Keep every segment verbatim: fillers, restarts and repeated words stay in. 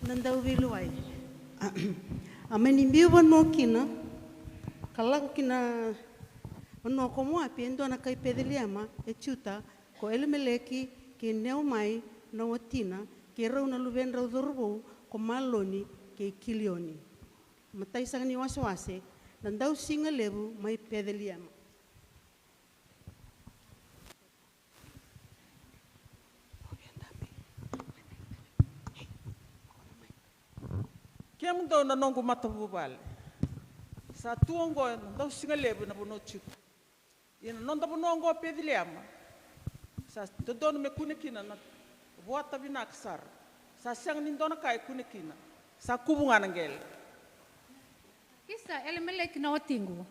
Na dauveiluai. A mani biu vanua kina, ka lako ki na vanua ko Moapi e dua na kai Peceliema e Juta, ko Elimeleki kei Neomai na watina, kei rau na luvedrau cauravou ko Maloni kei Kilioni. Matai saka ni wasewase, na dausiga levu mai Peceliema. Kemudou na noqu matavuvale, sa tu oqo na dausiga levu ena vanua o Juta. Ia na noda vanua oqo o Peceliema, sa dodonu me kune kina na vuata vinaka sara. Sa sega ni dua na ka e kune kina, sa kuvu ga na qele. Isa, Elimeleki na watiqu,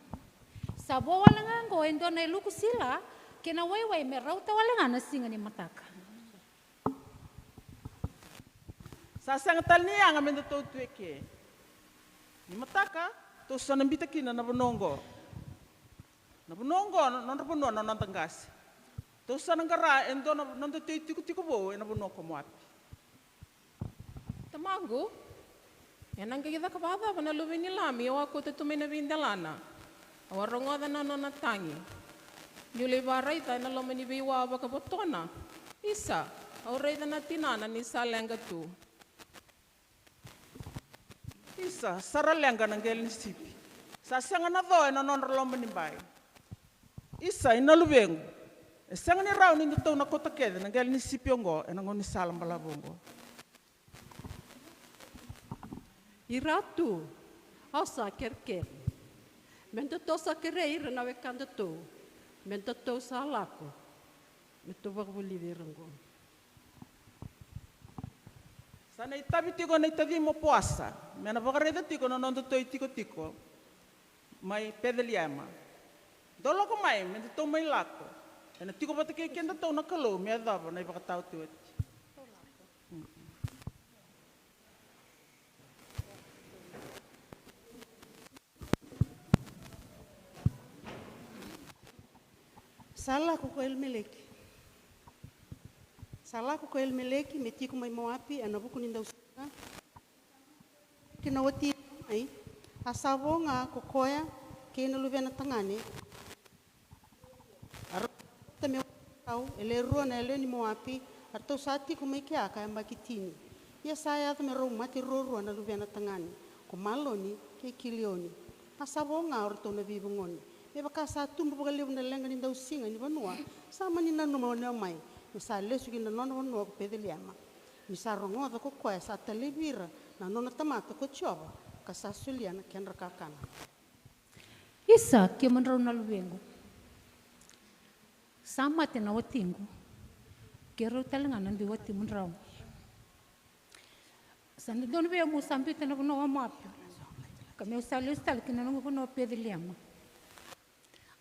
sa vo wale ga oqo e dua na iluku sila kei na waiwai me rauta wale ga na siga ni mataka. Sa sega tale ni yaga me datou tu eke. Ni mataka, tou sa na biuta kina na vanua oqo. Na vanua oqo na nodra vanua na noda qase. Tou sa na qara e dua na nodatou itikotiko vou ena vanua ko Moapi. Tamaqu, ena qai caka vakacava na luve ni Lami au a kauta tu mai na veidelana? Au a rogoca na nona tagi niu lai vakaraica ena loma ni veiwa vakavotona. Isa, au raica na tinana ni sa leqa tu. Isa, sa ra leqa na qele ni sipi. Sa sega na co ena nodra loma ni bai. Isa, i na luvequ, e sega ni rawa ni datou na kauta kece na qele ni sipi oqo ena gaunisala balavu oqo. Iratu, au sa kerekere me datou sa kerei ira na wekadatou me datou sa lako me tou vakavulici ira oqo. Sa na itavi tiko na itacima o Poasa me na vakaraica tiko na nodatou itikotiko mai Peceliema. Dou lako mai me datou mai lako, ena tiko vata kei kedatou na Kalou me yacova na ivakataotioti. Sa lako ko Elimeleki. Sa lako ko Elimeleki me tiko mai Moapi ena vuku ni dausiga. Kei na wati mai, a sa vo ga ko koya kei na luvena tagane. A rauta me rau e le rua na yalewa ni Moapi, a ratou sa tiko mai kea ka yabaki tini. Ia sa yaco me rau mate ruarua na luvena tagane, ko Maloni kei Kilioni. A sa vo ga o ratou na veivugoni. Me vaka sa tubu vakalevu na leqa ni dausiga ni vanua, sa mani nanuma o Neomai me sa lesu ki na nona vanua ko Peceliema. Ni sa rogoca ko koya sa talevi ira na nona tamata ko Jiova, ka sa solia na kedra kakana. Isa, kemudrau na luvequ, sa mate na watiqu, kei rau tale ga na dui watimudrau. Sa dodonu vei au meu sa biuta na vanua o Moapi, ka meu sa lesu tale ki na noqu vanua o Peceliema.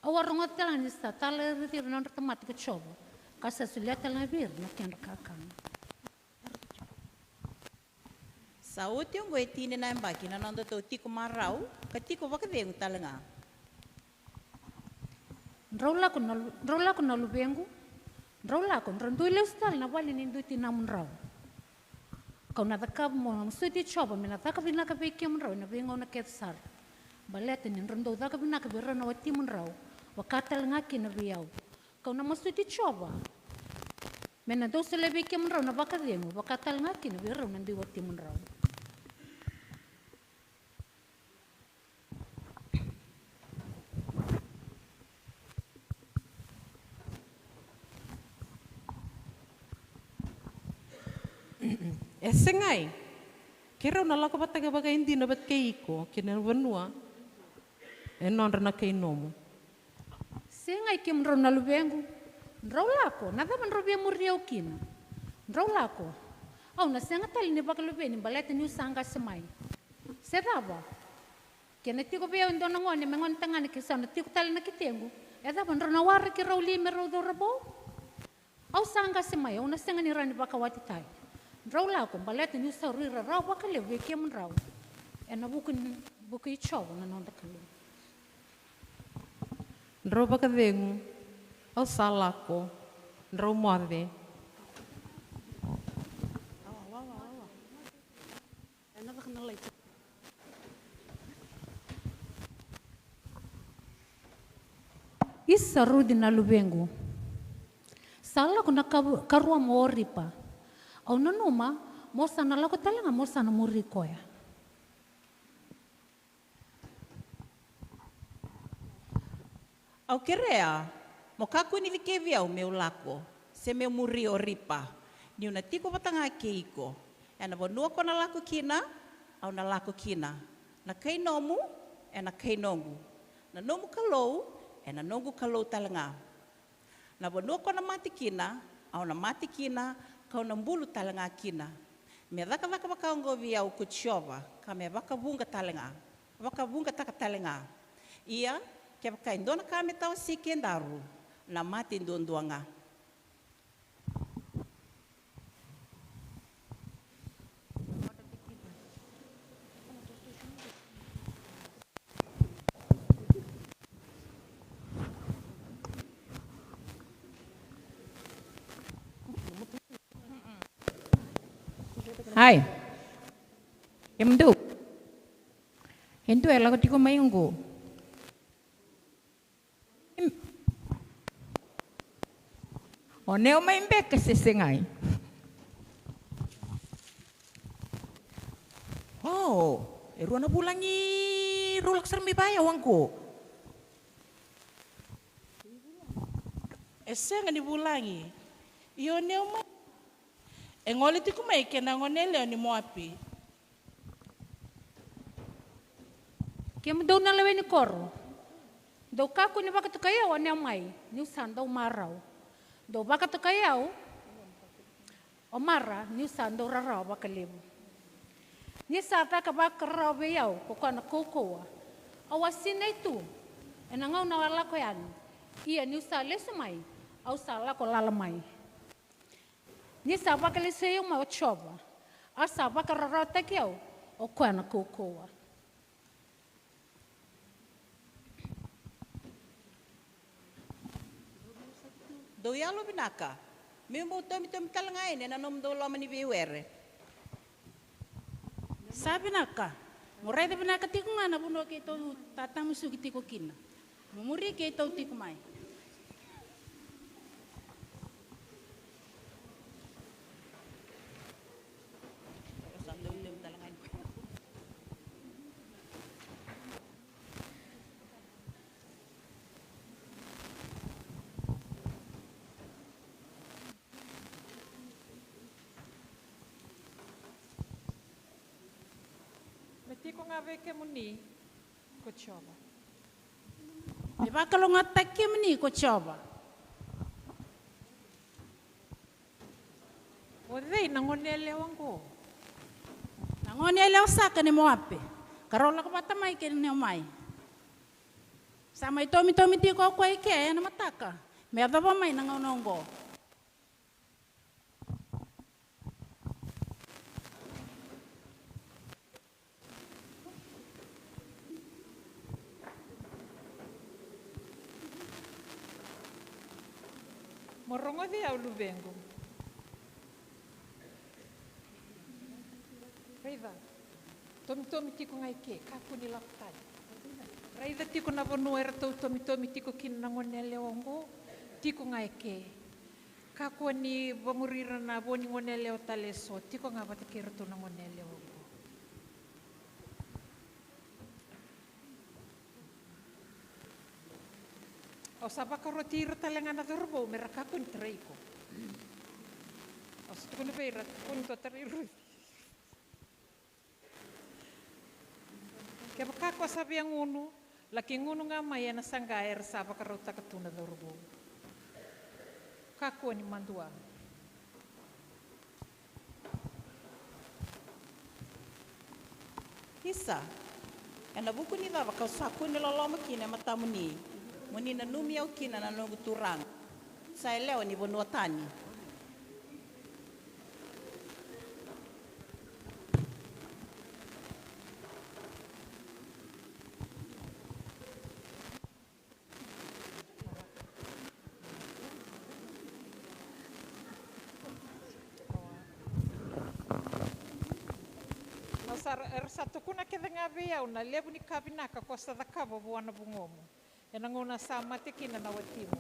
Au a rogoca tale ga ni sa talevi ira na nodra tamata ko Jiova, ka sa solia tale ga vei ira na kedra kakana. Sa oti oqo e tini na yabaki na nodatou tiko marau ka tiko vakacegu tale ga. Drau lako na lu-, drau lako na luvequ, drau lako, drau dui lesu tale na vale ni dui tinamudrau. Kau na cakava, mo na masuti Jiova me na caka vinaka vei kemudrau ena veigauna kece sara. Baleta ni drau dau caka vinaka vei rau na watimudrau, vaka tale ga kina vei au. Kau na masuti Jiova me na dau solia vei kemudrau na vakacegu, vaka tale ga kina vei rau na dui watimudrau. E segai, keirau na lako vata ga vakaidina vata kei iko ki na vanua e nodra na kai nomu. Segai kemudrau na luvequ, drau lako, na cava drau via muri au kina? Drau lako, au na sega tale ni vakaluveni baleta niu sa qase mai. Se cava, ke na tiko vei au e dua na gone me gone tagane ke sa na tiko tale na ketequ, e cava drau na waraki rau li me rau cauravou? Au sa qase mai, au na sega ni rawa ni vakawati tale. Drau lako, baleta niu sa rui rarawa vakalevu vei kemudrau ena vuku ni, vuku i Jiova na noda Kalou. Drau vakacegu, au sa lako, drau moce. Isa Ruci na luvequ. Sa lako na kavu-, karua mo Oripa. Au nanuma mo sa na lako tale ga mo sa na muri koya. Au kerea mo kakua ni cikevi au meu lako se meu muri Oripa, niu na tiko vata ga kei iko. Ena vanua ko na lako kina, au na lako kina. Na kai nomu ena kai noqu, na nomu Kalou ena noqu Kalou tale ga. Na vanua ko na mate kina, au na mate kina, kau na bulu tale ga kina. Me cakacaka vakaoqo vei au ko Jiova, ka me vakavuqa tale ga, vakavuqataka tale ga. Ia, kevaka e dua na ka me tawasei kedaru, na mate duadua ga. Ai. Kemudou. E dua e lako tiko mai oqo. O Neomai beka se segai? O, e rua na vulagi rau lako sara mai vaya oqo. E sega ni vulagi. Io, Neomai. E gole tiko mai kei na goneyalewa ni Moapi. Kemudou na lewe ni koro, dou kakua ni vakatokai au o Neomai, niu sa dau marau. Dou vakatokai au o Mara, niu sa dau rarawa vakalevu. Ni sa caka vakararawa vei au ko koya na kaukauwa. Au a sinai tu ena gauna au a lako yani, ia niu sa lesu mai, au sa lako lala mai. Ni sa vakalesui au mai o Jiova, a sa vakararawataki au o koya na kaukauwa. Dou yalo vinaka, meu bau tomitomi tale ga yani ena nomudou loma ni veiwere. Sa vinaka. Mo raica vinaka tiko ga na vanua keitou tatamusuki tiko kina. Mo muri keitou tiko mai. Me tiko ga vei kemuni ko Jiova. Me vakalougatataki kemuni ko Jiova. O cei na goneyalewa oqo? Na goneyalewa saka ni Moapi. Ka rau lako vata mai kei Neomai. Sa mai tomitomi tiko o koya i ke ena mataka me yacova mai na gauna oqo. Mo rogoci au, luvequ. Raica, tomitomi tiko ga i ke, kakua ni lako tani. Raica tiko na vanua eratou tomitomi tiko kina na goneyalewa oqo, tiko ga i ke. Kakua ni vamuri ira na vo ni goneyalewa tale eso, tiko ga vata kei iratou na goneyalewa oqo. Au sa vakaroti ira tale ga na cauravou me ra kakua ni tarai iko. Au sa tukuna vei ira, kakua ni dua tarai Ruci. Kevaka ko sa via gunu, laki gunu ga mai ena saqa era sa vakarautaka tu na cauravou. Kakua ni madua. Isa, ena vuku ni cava kau sa kune loloma kina e matamuni, mo ni nanumi au kina na noqu turaga, sa yalewa ni vanua tani? Au sa, era sa tukuna kece ga vei au na levu ni ka vinaka ko sa cakava vua na vugomu. Ena gauna sa mate kina na watimu.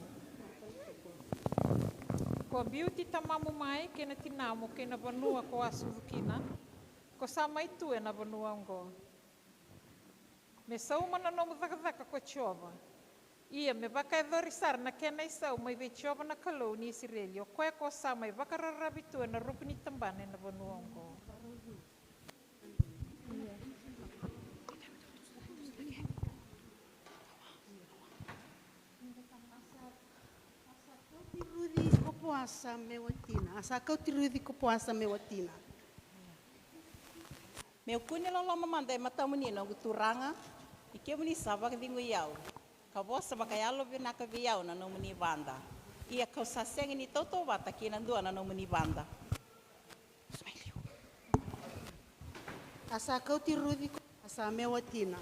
Ko biuti tamamu mai kei na tinamu kei na vanua ko a sucu kina, ko sa mai tu ena vanua oqo. Me sauma na nomu cakacaka ko Jiova. Ia me vakayacori sara na kena isau mai vei Jiova na Kalou ni Isireli, o koya ko sa mai vakararavi tu ena ruku ni tabana ena vanua oqo. A sa kauti Ruci ko Poasa me watina. A sa kauti Ruci ko Poasa me watina. Me'u kune loloma mada e matamuni, noqu Turaga, ni kemuni sa vakacegui au, ka vosa vakayalovinaka vei au na nomuni vada. Ia ka'u sa sega ni tautauvata kei na dua na nomuni vada. A sa kauti Ruci ko Poasa me watina.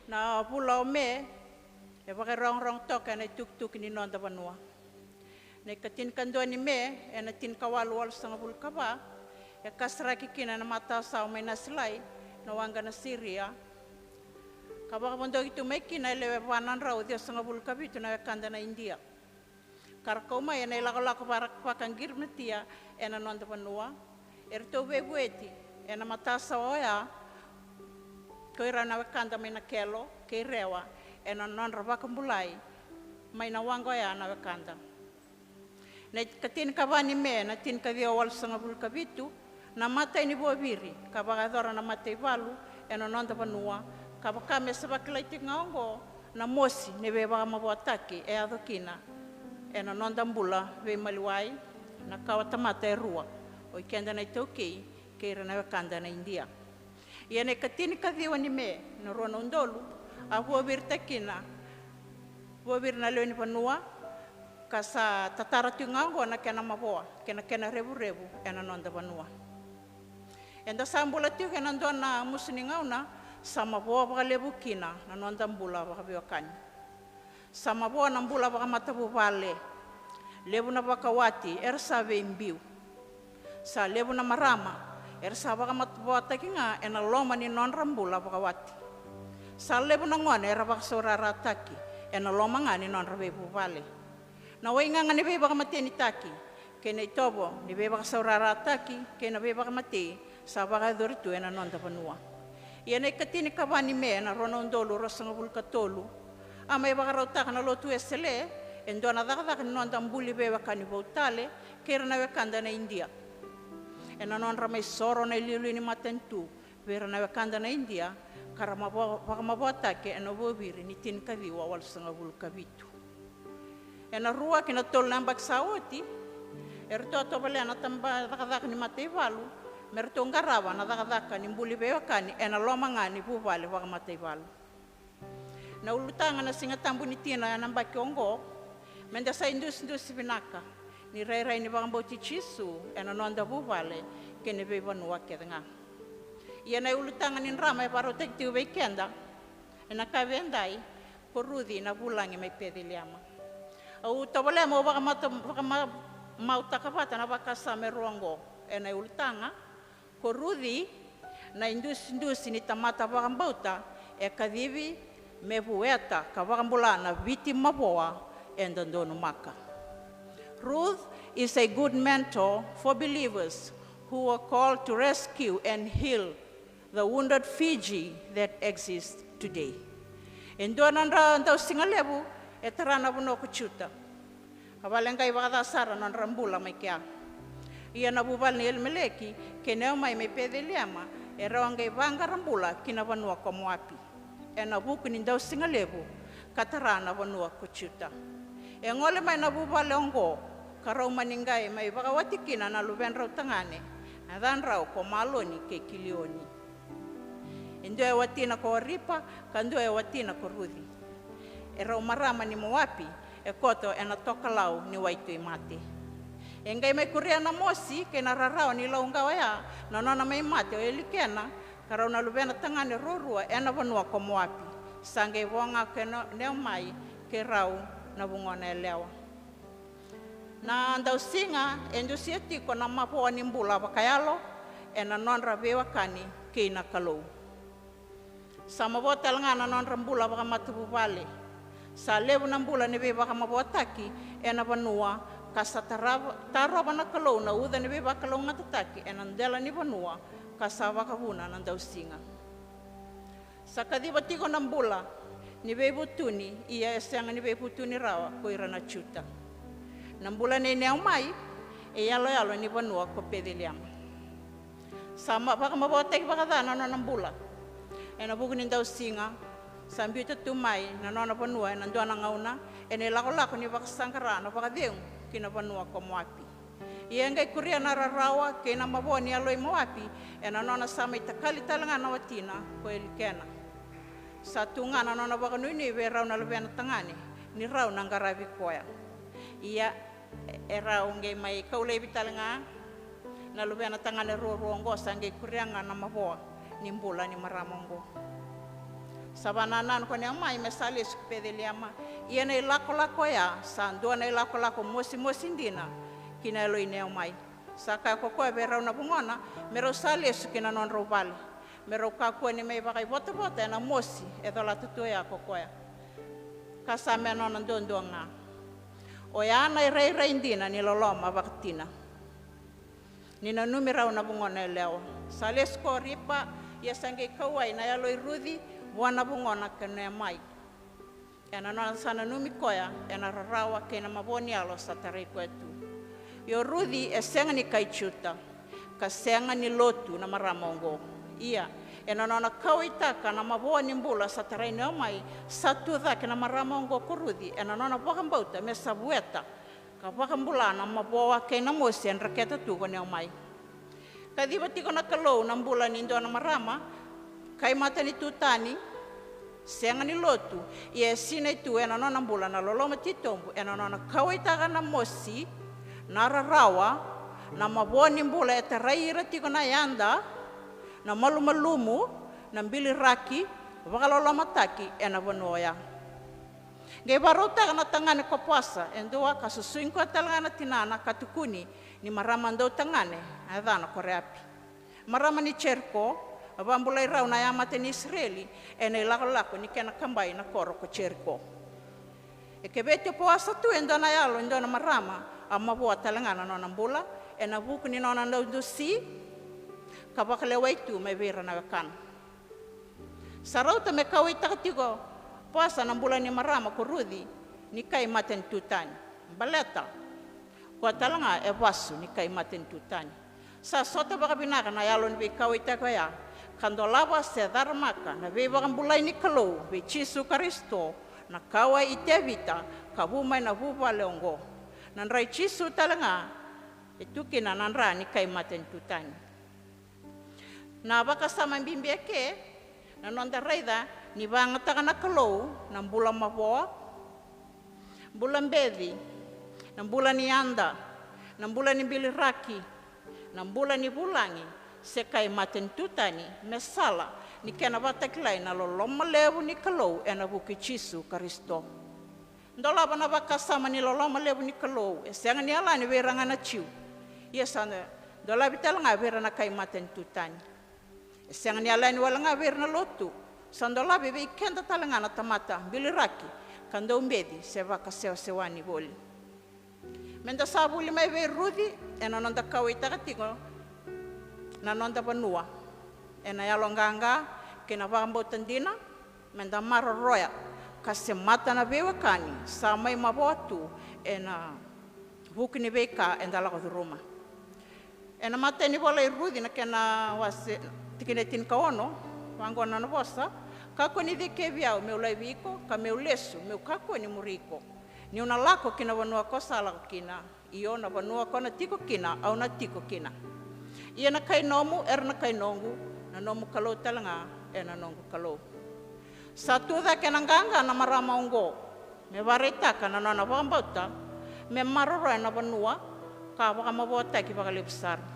Na vula o Me e vakairogorogo toka ena itukutuku ni noda vanua. Na ikatinikadua ni Me, ena tinikawalu walusagavulu ka va, e kasaraki kina na matasawa mai Nasilai, na waqa na Siria, ka vakavodoki tu mai kina e lewe va na drau ciwasagavulu ka vitu na wekada na Idia. Ka ra kau mai ena ilakolako vaka-, vakagirimatia ena noda vanua. E ratou veivueti ena matasawa oya ko ira na wekada mai Nakelo kei Rewa, ena nodra vakabulai mai na waqa oya na wekada. Na ikatinikava ni Me, na tinikaciwa walusagavulu ka vitu, na imatai ni vuaviri ka vakayacora na mataivalu ena noda vanua, ka vaka me sa vakilai tiko ga oqo na mosi ni veivakamavoataki e yaco kina ena noda bula veimaliwai, na kawatamata e rua, o ikeda na iTaukei kei ira na wekada na Idia. Ia na ikatinikaciwa ni Me, na rua na udolu, a vuaviritaki kina, vuaviri na lewe ni vanua, ka sa tatara tiko ga oqo na kena mavoa kei na kena revurevu ena noda vanua. Eda sa bula tiko ena dua na musu ni gauna sa mavoa vakalevu kina na noda bula vakaveiwekani. Sa mavoa na bula vakamatavuvale. Levu na vakawati era sa veibiu. Sa levu na marama era sa vakamavoataki ga ena loma ni nodra bula vakawati. Sa levu na gone era vakasaurarataki ena loma ga ni nodra veivuvale. Na waigaga ni veivakamatenitaki kei na itovo ni veivakasaurarataki kei na veivakamatei sa vakayacori tu ena noda vanua. Ia na ikatinikava ni Me, na rua na udolu ruasagavulu ka tolu, a mai vakarautaka na Lotu Wesele e dua na cakacaka ni noda buli veiwekani vou tale kei ira na wekada na Idia, ena nodra mai soro na iliuliu ni matanitu vei ira na wekada na Idia, ka ra mavo-, vakamavoataki ena vuaviri ni tinikaciwa walusagavulu ka vitu. Ena rua ki na tolu na yabaki sa oti, eratou a tovolea na tabacakacaka ni mataivalu me ratou qarava na cakacaka ni buli veiwekani ena loma ga ni vuvale vakamataivalu. Na ulutaga na Siga Tabu ni Tina ena yabaki oqo, meda sa idusidusi vinaka ni rairai ni vakabauti Jisu ena noda vuvale kei na veivanua kece ga. Ia na iulutaga ni drama e vakarautaki tiko vei keda, Ena ka vei edai, ko Ruci na vulagi mai Peceliema. Au tovolea meu vakamata, vakamautaka vata na vakasama e rua oqo. Ena iulutaga, ko Ruci na idusidusi ni tamata vakabauta e kacivi me vueta ka vakabula na Viti mavoa e dodonumaka. Ruth is a good mentor for believers who were called to rescue and heal the wounded Fiji that exists today. E dua na nodra dausiga levu e tara na vanua ko Juta. A vale qai vakaca sara na nodra bula mai kea. Ia na vuvale ni Elimeleki kei Neomai mai Peceliema e rawa qai vaqara bula ki na vanua ko Moapi ena vuku ni dausiga levu ka tara na vanua ko Juta. E gole mai na vuvale oqo ka rau mani qai mai vakawati kina na luvedrau tagane, na yacadrau ko Maloni kei Kilioni. E dua e watina ko Oripa ka dua e watina ko Ruci. E rau marama ni Moapi e koto ena tokalau ni waitui mate. E qai mai kuria na mosi kei na rarawa ni lauqa oya na nona mai mate o Elikena, ka rau na luvena tagane ruarua ena vanua ko Moapi. Sa qai vo ga ko Neomai kei rau na vugona yalewa. Na dausiga e dusia tiko na mavoa ni bula vakayalo ena nodra veiwekani kei na Kalou. Sa mavoa tale ga na nodra bula vakamatavuvale. Sa levu na bula ni veivakamavoataki ena vanua ka sa tarava, tarova na Kalou na uca ni veivakalougatataki ena dela ni vanua ka sa vakavuna na dausiga. Sa kaciva tiko na bula ni veivutuni, ia e sega ni veivutuni rawa ko ira na Juta. Na bula nei Neomai e yaloyalo ni vanua ko Peceliema. Sa vakamavoataki vakaca na nona bula ena vuku ni dausiga. Sa biuta tu mai na nona vanua ena dua na gauna ena ilakolako ni vakasaqara na vakacegu ki na vanua ko Moapi. Ia e qai kuria na rarawa kei na mavoa ni yalo i Moapi ena nona sa mai takali tale ga na watina ko Elikena. Sa tu ga na nona vakanuinui vei rau na luvena tagane ni rau na qaravi koya. Ia e rau qai mai kau laivi tale ga na luvena tagane ruarua oqo, sa qai kuria ga na mavoa ni bula ni marama oqo. Sa vanananu ko Neomai me sa lesu ki Peceliema. Ia na ilakolako oya sa dua na ilakolako mosimosi dina ki na yalo i Neomai. Sa kaya ko koya vei rau na vugona me rau sa lesu ki na nodrau vale, me rau kakua ni mai vakaivotavota ena mosi e colata tu oya ko koya, ka sa me nona duadua ga. Oya na irairai dina ni loloma vakatina. Ni nanumi rau na vugona yalewa. Sa lesu ko Oripa, ia sa qai kauwai na yalo i Ruci vua na vugona ko Neomai. Ena nona sa nanumi koya ena rarawa kei na mavoa ni yalo sa tarai koya tu. Ia o Ruci e sega ni kai Juta, ka sega ni lotu na marama oqo. Ia ena nona kauwaitaka na mavoa ni bula sa tarai Neomai, sa tucake na marama oqo ko Ruci ena nona vakabauta me sa vueta ka vakabula na mavoa kei na mosi e dreketa tu ko Neomai. Kaciva tiko na Kalou na bula ni dua na marama kai matanitu tani, sega ni lotu, ia e sinai tu ena nona bula na loloma titobu ena nona kauwaitaka na mosi, na rarawa, na mavoa ni bula e tarai ira tiko na yada, na malumalumu, na biliraki, vakalolomataki ena vanua oya. Qai vakarautaka na tagane ko Poasa e dua ka susugi koya tale ga na tinana ka tukuni ni marama dautagane, a yacana ko Reapi. Marama ni Jeriko, a vakabulai rau na yamata ni Isireli ena ilakolako ni kena kabai na koro ko Jeriko. E keveti o Poasa tu e dua na yalo e dua na marama, a mavoa tale ga na nona bula ena vuku ni nona dau dusi ka vakalewai tu mai vei ira na wekana. Sa rauta me kauwaitaka tiko Poasa na bula ni marama ko Ruci ni kai matanitu tani. Baleta koya tale ga e vasu ni kai matanitu tani. Sa sota vakavinaka na yalo ni veikauwaitaki oya ka dolava se caramaka na veivakabulai ni Kalou vei Jisu Karisito, na kawa i Tevita, ka vu mai na vuvale oqo. Na dra i Jisu tale ga e tu kina na dra ni kai matanitu tani. Na vakasama bibi eke, na noda raica ni vagataka na Kalou na bula mavoa, bula beci, na bula ni yada, na bula ni biliraki, na bula ni vulagi, se kai matanitu tani me sala ni kena vakatakilai na loloma levu ni Kalou ena vuku i Jisu Karisito. Dolava na vakasama ni loloma levu ni Kalou e sega ni yalani vei ira ga na Jiu, ia sa dolavi tale ga vei ira na kai matanitu tani. E sega ni yalani wale ga vei ira na lotu, sa dolavi vei keda tale ga na tamata biliraki ka dau beci se vakasewasewani voli. Meda sa vuli mai vei Ruci ena noda kauwaitaka tiko na noda vanua ena yaloqaqa kei na vakabauta dina, meda maroroya ka semata na veiwekani sa mai mavoa tu ena vuku ni veika eda lako curuma. Ena imatai ni vola i Ruci na kena wase, tikina e tinikaono, vaqo na nona vosa: Kakua ni cikevi au meu laivi iko, ka meu lesu meu kakua ni muri iko. Niu na lako ki na vanua ko sa lako kina, io, na vanua ko na tiko kina, au na tiko kina. Ia na kai nomu era na kai noqu, na nomu Kalou tale ga e na noqu Kalou. Sa tu cake ena qaqa na marama oqo me vakaraitaka na nona vakabauta, me maroroya na vanua ka vakamavoataki vakalevu sara.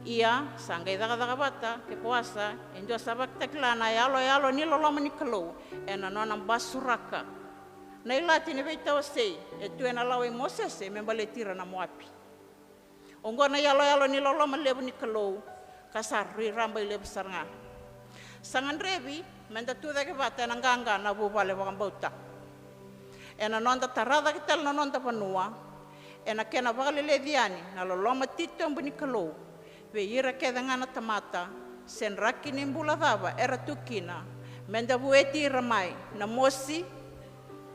Ia sa qai cakacaka vata kei Poasa e dua sa vakatakila na yaloyalo ni loloma ni Kalou ena nona basuraka na ilati ni veitawasei e tu ena lawa i Mosese me baleti ira na Moapi. Oqo na yaloyalo ni loloma levu ni Kalou, ka sa rui rabailevu sara ga. Sa gadrevi meda tu cake vata ena qaqa na vuvale vakabauta. Ena noda tara cake tale na noda vanua, ena kena vakaleleci yani na loloma titobu ni Kalou vei ira kece ga na tamata, se draki ni bula cava era tu kina, meda vueti ira mai na mosi,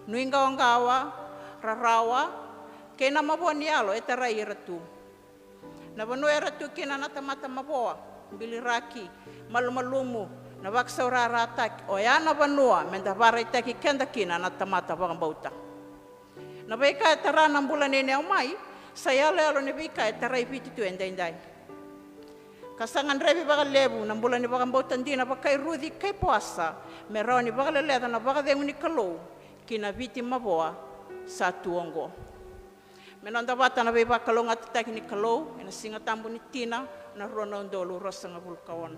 nuiqawaqawa, rarawa, kei na mavoa ni yalo e tarai ira tu. Na vanua era tu kina na tamata mavoa, biliraki, malumalumu, na vakasaurarataki, oya na vanua meda vakaraitaki keda kina na tamata vakabauta. Na veika e tara na bula nei Neomai sa yaloyalo ni veika e tarai Viti tu edaidai. Ka sa gadrevi vakalevu na bula ni vakabauta dina vakai Ruci kei Poasa me rawa ni vakaleleca na vakacegu ni Kalou ki na Viti mavoa sa tu oqo. Me noda vata na veivakalougatataki ni Kalou ena Siga Tabu ni Tina, na rua na udolu ruasagavulu ka ono.